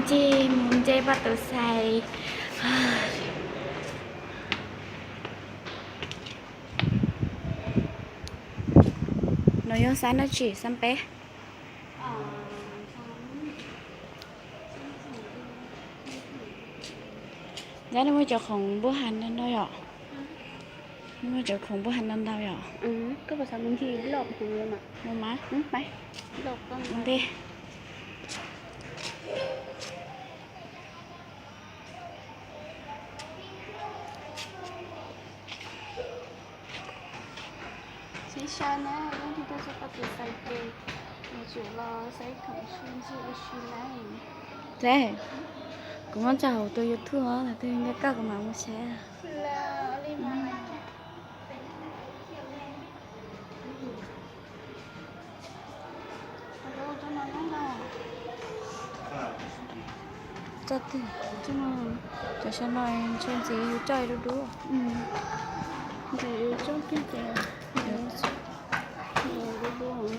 Ces mus nce paj tus xais. No yog xab dab tsi, xab peb? Nyob nej muaj cov khoom npub has no no yom? Nej muaj cov khoom npub has no ntau yom? Mus mas. Ntej. Sib saib na, leej twg tuaj txog paj tus xais ces yuav tsum los saib khoom tshua ntxim ua si na. Ces kuv muab tso hauv tus YouTube, tus nkaj koj kuv mam mus saib. Cov saum no ntshe ntxiv yus coj dub dub. Ntxiv yus coj kiag ces dub dub.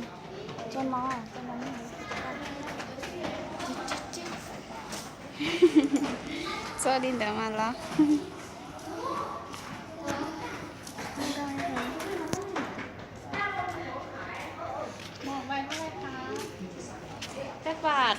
Cov no, cov no. Txhob li ntawd mas los. Peb pam.